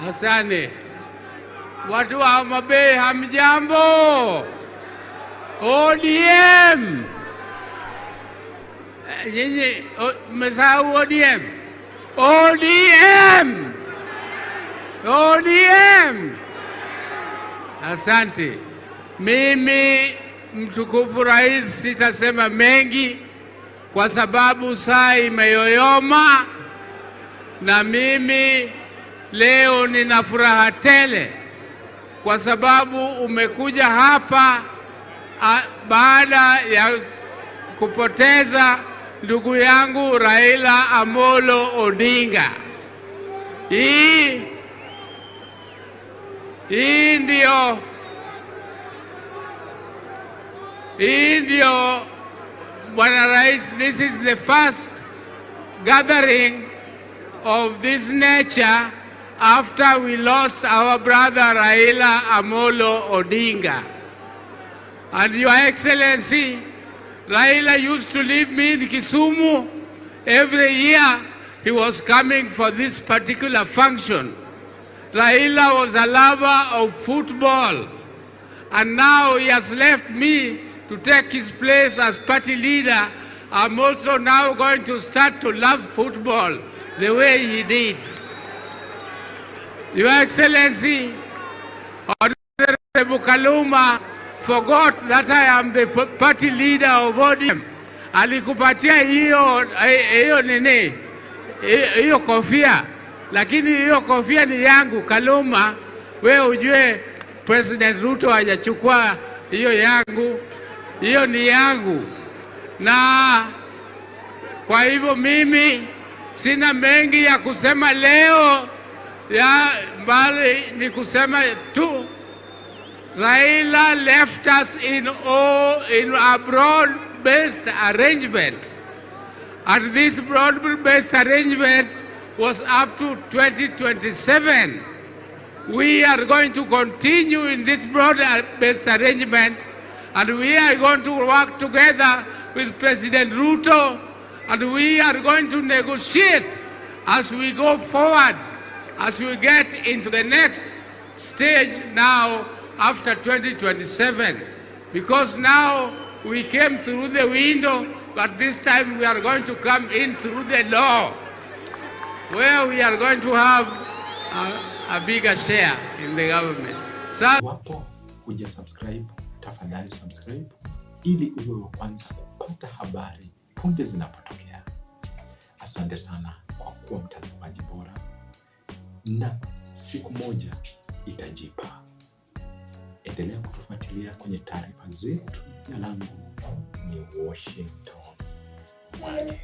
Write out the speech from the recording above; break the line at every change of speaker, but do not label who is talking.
Asante. Watu wa Homa Bay, hamjambo? ODM. Nyinyi mmesahau ODM? ODM. ODM. Asante. Mimi mtukufu Rais, sitasema mengi kwa sababu saa imeyoyoma, na mimi leo nina furaha tele kwa sababu umekuja hapa baada ya kupoteza ndugu yangu Raila Amolo Odinga. Hii ndio, Bwana Rais, this is the first gathering of this nature after we lost our brother Raila Amolo Odinga. And Your Excellency, Raila used to leave me in Kisumu every year. He was coming for this particular function. Raila was a lover of football. And now he has left me to take his place as party leader. I'm also now going to start to love football the way he did. Your Excellency, Honorable Kaluma forgot that I am the party leader of ODM. Alikupatia hiyo nini, hiyo kofia, lakini hiyo kofia ni yangu Kaluma. We ujue President Ruto hajachukua hiyo yangu, hiyo ni yangu, na kwa hivyo mimi sina mengi ya kusema leo ya bali ni kusema tu Raila left us in a broad-based arrangement. And this broad-based arrangement was up to 2027. We are going to continue in this broad-based arrangement, and we are going to work together with President Ruto, and we are going to negotiate as we go forward, as we get into the next stage now after 2027. Because now we came through the window, but this time we are going to come in through the door, where we are going to have a bigger share in the government. Sasa
Iwapo huja subscribe, tafadhali subscribe ili uwe wa kwanza kupata habari punde zinapotokea. Asante sana kwa kuwa mtazamaji bora, na siku moja itajipa. Endelea kutufuatilia kwenye taarifa zetu. Jina langu ni Washington Mwale.